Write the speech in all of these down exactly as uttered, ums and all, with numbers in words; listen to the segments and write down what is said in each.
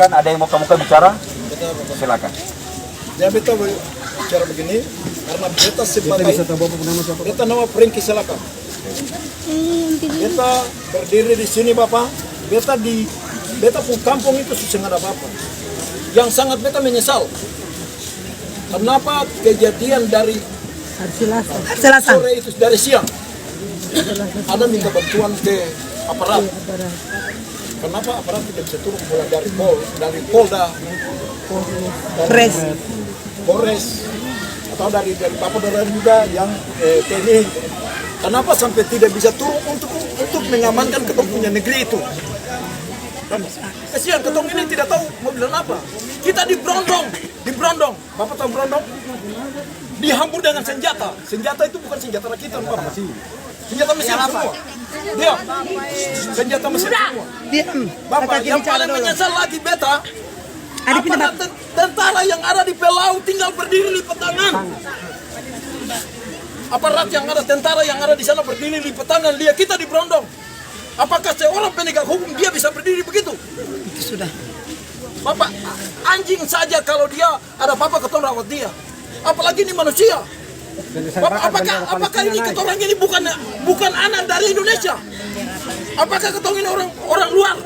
Kan ada yang mau kamu bicara? Silakan. Ya, beta bicara begini, karena beta sebagai, beta nama Frankie Salaka. Beta berdiri di sini, Bapa. Beta di, beta pung kampung itu su seng ada apa-apa. Yang sangat beta menyesal, kenapa kejadian dari Hari Selasa. Hari Selasa. Sore itu, dari siang, ada minta bantuan ke aparat. Iya, aparat. Kenapa aparat tidak bisa turun, mulai dari Pol-, dari Polda, dari Polres, atau dari, dari Bapak Daerah juga yang, eh, T N I? Kenapa sampai tidak bisa turun untuk, untuk mengamankan katong punya negeri itu? Kasihan, katong ini tidak tahu mau bilang apa. Kita diberondong, diberondong. Bapak tahu berondong? Dihambur dengan senjata. Senjata itu bukan senjata rakitan, Bapak. Senjata mesin semua. Diam. Senjata mesin semua. Diam. Bapak, yang paling menyesal lagi beta, apakah ten-, tentara yang ada di Pelau tinggal berdiri lipat tangan? Aparat yang ada, tentara yang ada di sana berdiri lipat tangan, lia kita diberondong. Apakah seorang penegak hukum dia bisa berdiri begitu? Itu sudah. Bapak, anjing saja kalau dia ada apa-apa, katong rawat dia. Apalagi ini manusia. Bapak, apakah, apakah ini katorang ini bukan, bukan anak dari Indonesia? Apakah katong ini orang, orang luar?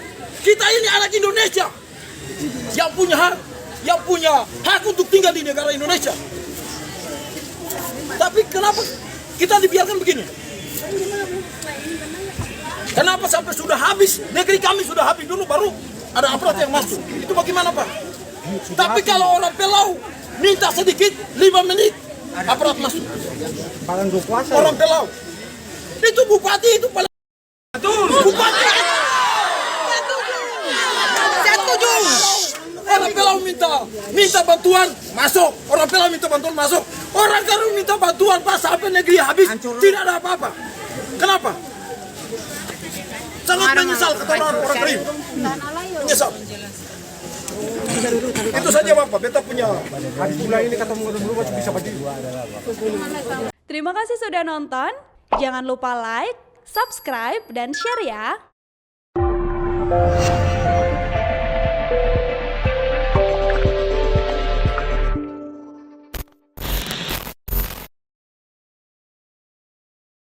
Kita ini anak Indonesia yang punya hak, yang punya hak untuk tinggal di negara Indonesia. Tapi kenapa kita dibiarkan begini? Kenapa sampai sudah habis? Negeri kami sudah habis dulu, baru ada aparat yang masuk. Itu bagaimana, Pak? Tapi kalau orang Pelau minta sedikit, lima menit, aparat masuk. Orang Pelau. Itu bupati itu paling, bupati. Orang Pelau minta, minta bantuan, masuk. Orang Pelau minta bantuan, masuk. Orang Karo minta bantuan, pas sampai negeri habis, tidak ada apa-apa. Kenapa? Sangat menyesal, kata orang, orang Karo. Menyesal. Itu saja, Bapak, beta punya. Habis bulan ini kata mau berubah, bisa bagi. Terima kasih sudah nonton. Jangan lupa like, subscribe, dan share ya.